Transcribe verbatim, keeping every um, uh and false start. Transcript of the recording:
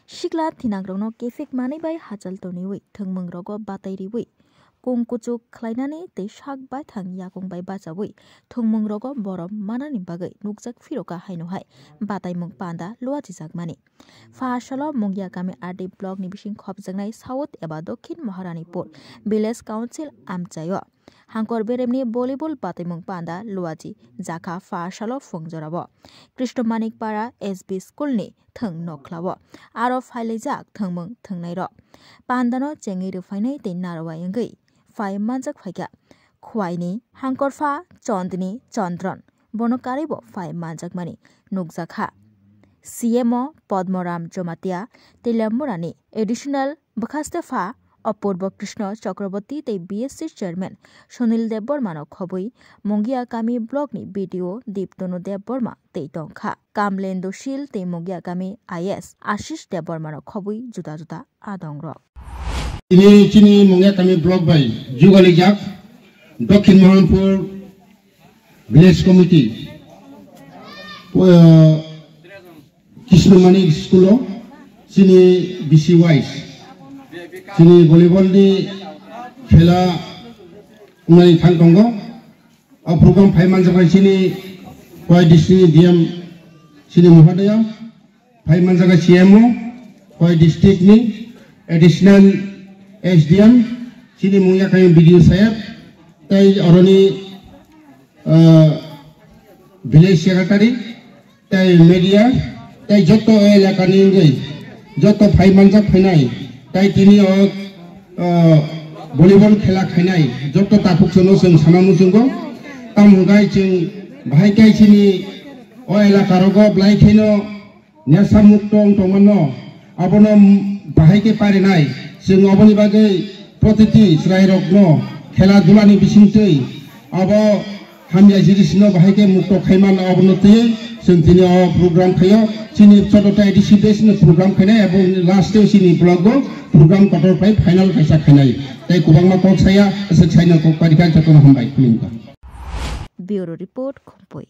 Sikla thinangrokno kephek manwi bai hachal toniwi thwngmungrogo batai riwi kung kuchuk khlainani tei sak baithang yakung bai bachawi thwngmungrogo borom manani bagwi nukjak phiroka haino hai bataimung panda luachijakmani. Pha salo Mungia kami R D block ni bising khopjaknai South eba Dokhin Maharanipur Village Council amchaio. Hangkor beremni volleyball bataimung panda luachi jakha pha salo phung jorao. Krishna Manik Para S B school ni thwng nokhlao aro phailaijak thwngmung thwngnairok. Pandano chengwi rwphainai tei narwai wngwi phai manjak phaikha. Khwaini Hangkorpha Chondni Chondron bono karwibo phai manjakmani nukjakha. C M O Padmaram Jamatia tei Lemburani Additional Bwkhaste pha Apurba Krishna Chakraborty tei B S C chairman Sunil Debbarmano khobwi Mungia kami block ni B D O Diptanu Debbarma tei tongkha. Kamlendo Shil tei Mungia kami I S Ashish Debbarmano khobwi juda juda adongrok. Tini chini Mungia kami block bai jugalijak Dokhin Mohanpur Village Committee, uh, Krishna Manik School o chini B C wise chini volleyball ni khela wngnani thang tongo. O program phai manjak bai chini Khowai district ni D M chini Mohodoya, phai manjak C M O, Khowai district ni additional S D M, chini Mungia kami B D O saheb, tei oroni, ah, village secretary, tei media, tei joto elaka ni wngwi joto phai manjak phainai, tei tini o, ah, volleyball khela khainai joto takhuk chwngno chwng sana muchungo. Tamo hwnkhe chwng bahai khe chini o elaka rogo belai kheno nesa mukto wng tongmano, abono bahai khe parinai. Chwng oboni bagwi protiti chwrairokno khela dulani bisingtwi abo hamya jinisno bahai khe mukto khaimano, abono twiwi chwng tini o program khaio. Chini chotota A D C base no program khainai, abo last o chini block o program kotor khlai final kaisa khainai. Tei kwbangma kok saya, aswk saino kok parikha, jotono hambai khulumkha. Bureau Report, Khumpui.